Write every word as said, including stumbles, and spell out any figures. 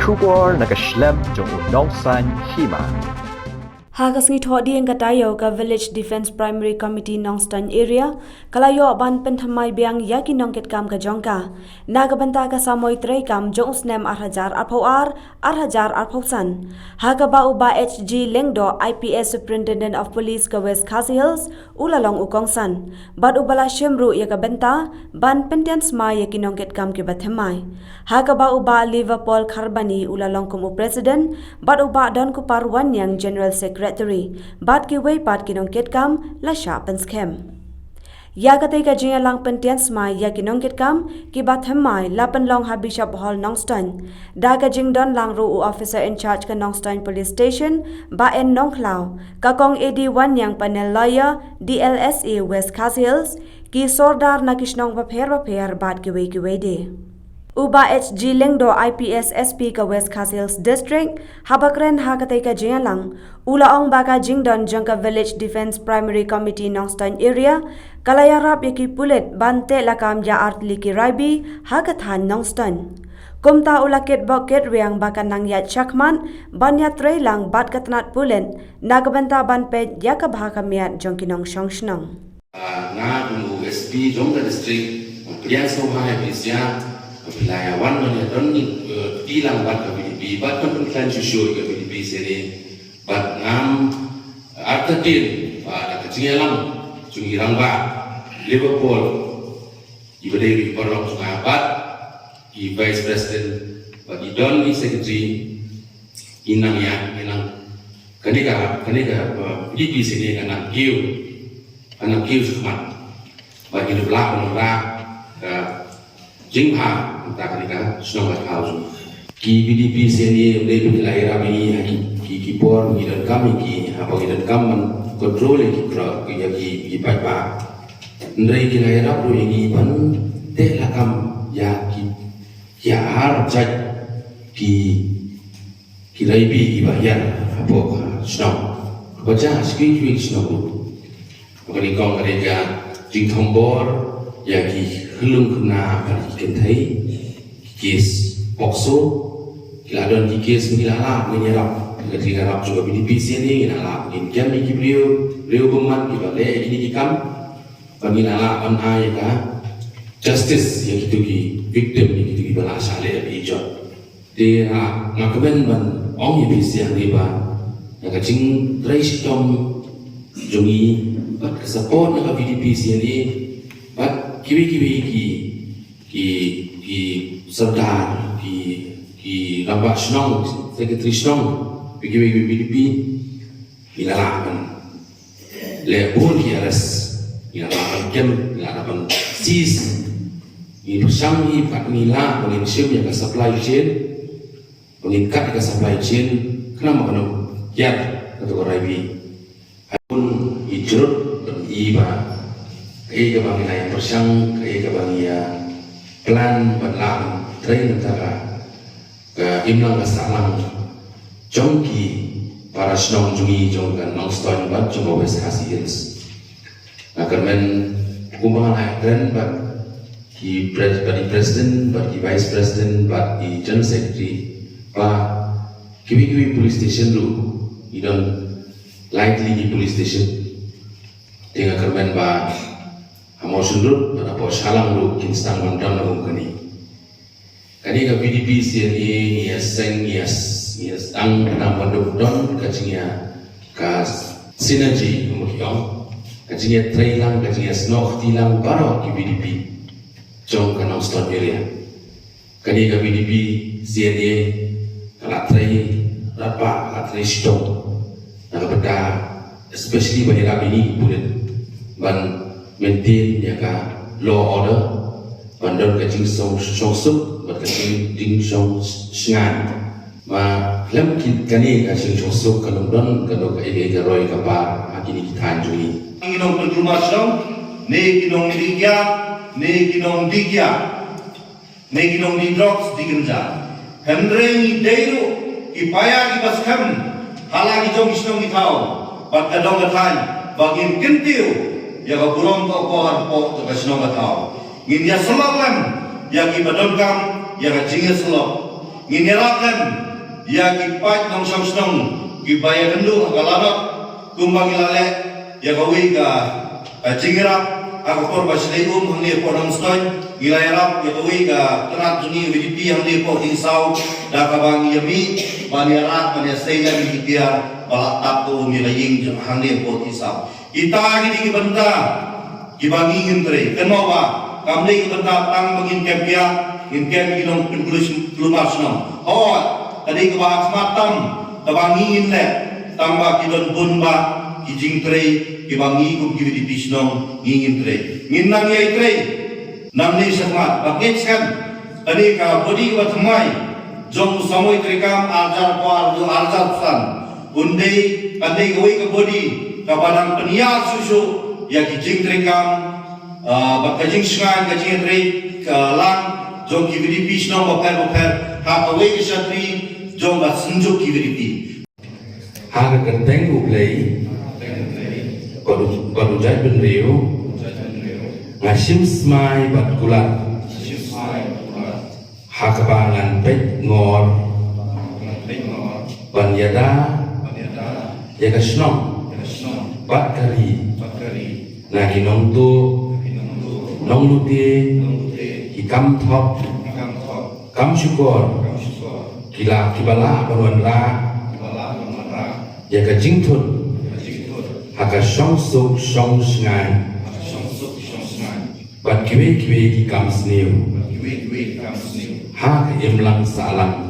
Khubor na ka shlem jong u Nongsaiñ Hima. Ha ka sngi Thohdieng ka taïew ka Village Defence Primary Committee Nongstoiñ Area ka la ïoh ban pynthymmai biang ïa ki nongkitkam ka jong ka na ka bynta ka samoi treikam jong u snem ar hajar arphew ar, ar hajar arphew san. Ha kaba u Bah H G Lyngdoh, I P S Superintendent of Police ka West Khasi Hills, u la long u kongsan. Bad u ba la shim ruh ïa ka bynta ban pyntian smai ïa ki nongkitkam kiba thymmai. Ha kaba u Bah Liverpool Kharbani u la long kum u president, bad u Bah Donkupar Wanniang general secretary, bad kiwei pat ki nongkitkam la shah pynskhem. Ïa katei ka jingïalang pyntian smai ïa ki nongkitkam kiba thymmai la pynlong ha Bishop Hall Nongstoiñ. Da ka jingdon lang ruh u officer in charge ka Nongstoiñ Police Station, Bah N Nongkhlaw, ka kong A D Wanniang panel lawyer, D L S A West Khasi Hills, ki sordar na ki shnong bapher bapher bad kiwei kiwei de. U Bah H G Lyngdoh, I P S S P ka West Khasi Hills District, haba kren ha katei ka jingïalang, u la ong ba ka jingdon jong ka Village Defence Primary Committee Nongstoiñ Area ka la ïarap ïa ki pulit ban teh lakam ïa artylli ki raibi ha ka thaiñ Nongstoiñ. Kumta u la kitbok kitrwiang ba kan nang ïaid shakhmat ban ïatrei lang bad ka tnat pulit na ka bynta ban peit ïa ka bha ka miat jong ki nongshong shnong. Ah, nga kum u S P jong ka district, nga pdiang sngewbha ïa phi sha, nga phi la ïa wan ban ïa don, eh, kti lang bad ka V D P, bad ban pynkhlaiñ shuh shuh ïa ka V D P sha ne, bad ngam artatien ba da ka jingïalang jong i rangbah Liverpool, i ba dei ruh i paralok jong nga bad i vice president bad i don i secretary, i nang ïa, i nang kane ka, kane ka, uh, V D P sha ne ka nang kiew, ka nang kiew shakhmat. Bad i nang lah, nang lah ka jingbha mynta kane ka shnong ka thaw jong. Ki V D P sha ne, ym dei ba ki la ïarap ïa ngi ha ki, ki, ki por ngi donkam ïa ki, haba ngi donkam ban control ïa ki krok, ïa ki, ki paidbah. Hynrei ki la ïarap ruh ïa ngi ban teh lakam ïa ki, ïa ar jait ki, ki raibi kiba hiar hapoh ka shnong. Ba jia ha ki, ki shnong ruh. Ba ka nyngkong ka dei ka jingthombor ïa ki khyllung khynnah bad ki kynthei, ki case POCSO, ki la don ki case, ngi la lah, ngi ïarap, ka jingïarap jong ka V D P sha ne, ngi la lah, ngin kem ïa ki briew, briew bymman kiba leh ïa kine ki kam. Ba ngi la lah ban ai ka justice ïa kito ki victim, ïa kito kiba la shah leh ïa ki jot. Te, ah, nga kmen ban ong ïa phi sha ne ba na ka jingtrei shitom jong ngi bad ka support na ka V D P sha ne bad kiwei kiwei ki, ki, ki sordar, ki, ki rangbah shnong, secretary shnong, kiwei kiwei V D P, ngi la lah ban leh bun ki arrest, ngi la lah ban kem, ngi la lah ban seize. Ngi pyrshang hi pat ngi lah ba ngin shim ïa ka supply chain, ba ngin kat ïa ka supply chain, khnang ba kan ym kiar kato ka raibi. Bun i jrut ban i ba kaei kaba ngi la ïa pyrshang, kaei kaba ngi ïa plan ban lah ban trei na ka, ka imlang ka sahlang jong ki para shnong jong ngi jong ka Nongstoiñ bad jong ka West Khasi Hills. Nga kyrmen kumba nga la ïakren bad ki pres-, bad i president, bad ki vice president, bad i general secretary, ba kiwei kiwei police station ruh, i don lai tylli ki police station. Te nga kyrmen ba ha Mawshynrut bad hapoh Shillong ruh kin sdang ban don kum kane. Kane ka V D P C N A ngi ïa seng, ngi ïa s-, ngi ïa sdang, khnang ban don, don ka jingïa, ka synergy, kumba ki ong. Ka jingïatreilang, ka jingïasnoh kti lang baroh ki V D P jong ka Nongstoiñ area. Kane ka V D P C N A ka la trei radbah, ka la trei shitom na ka bynta, especially ban ïarap ïa ngi ki pulit ban maintain ïa ka law order, ban don ka jingshongsuk bad ka jing, jingshongshngaiñ. Ma khlem kane ka jingshongsuk kan ym don, kan don kaei kaei ka roi ka par ha kine ki thaiñ jong ngi. Ngi nongpynkulmar shnong, ne ki nongdih kiad, ne ki nongdih kiad, ne ki nongdih drugs, dih kynja. Hynrei ngi dei ruh ki paia kiba skhem ha la ki jong ki shnong ki thaw bad ka dong ka thaiñ ba ngin kyntiew ïa ka burom ka akor hapoh jong ka shnong ka thaw. Ngin ïasyllok lem ïa kiba donkam ïa ka jingïasyllok. Ngin ïarap lem ïa ki paid nongshong shnong kiba ïakynduh ha ka lanot, kumba ngi la leh ïa kawei ka, ka jingïarap ha ka por ba shlei um hangne hapoh Nongstoiñ. Ngi la ïarap ïa kawei ka tnat jong ngi VDP hangne hapoh Tisaw, da kaba ngi ïa mih ban ïarap ban ïasei lem ïa ki tiar ba la tap ka um ïa ka ïing jong hangne hapoh Tisaw. Kita ki dei ki bynta kiba ngi ngin trei. Kynmaw ba kam dei ki bynta tang ba ngin kem ïa, ngin kem ki nongpynkulmar shnong. Hooid, ka dei kaba ha khmat tam kaba ngi ngin leh, tang ba ki don bun bah ki jingtrei kiba ngi kum ki VDP shnong ngi ngin trei. Ngin nang ïai trei nangne shakhmat. Bad ngeit skhem, kane ka body kaba thymmai jong u samoi treikam arhajar arphew ar hajar arphew san un dei, kan dei kawei ka body kaba nang pynïar shuh shuh ïa ki jingtreikam, ah, bad ka jingshngaiñ, ka jingtrei, ka lang jong ki VDP shnong bapher bapher ha kawei ka shatri jong ka synjuk ki VDP. Ha ka kyrteng U Blei bad u, bad u jaitbynriew, nga shim smai bad kular ha kaba ngan peit ngor ban ïada ïa ka shnong bad ka ri na ki nongtuh, nonglute, ki kam thok, kam shukor, ki la, kiba lah ban wanrah ïa ka jingthut ha ka shongsuk shongshngaiñ bad kiwei kiwei ki kam sniew ha ka imlang sahlang.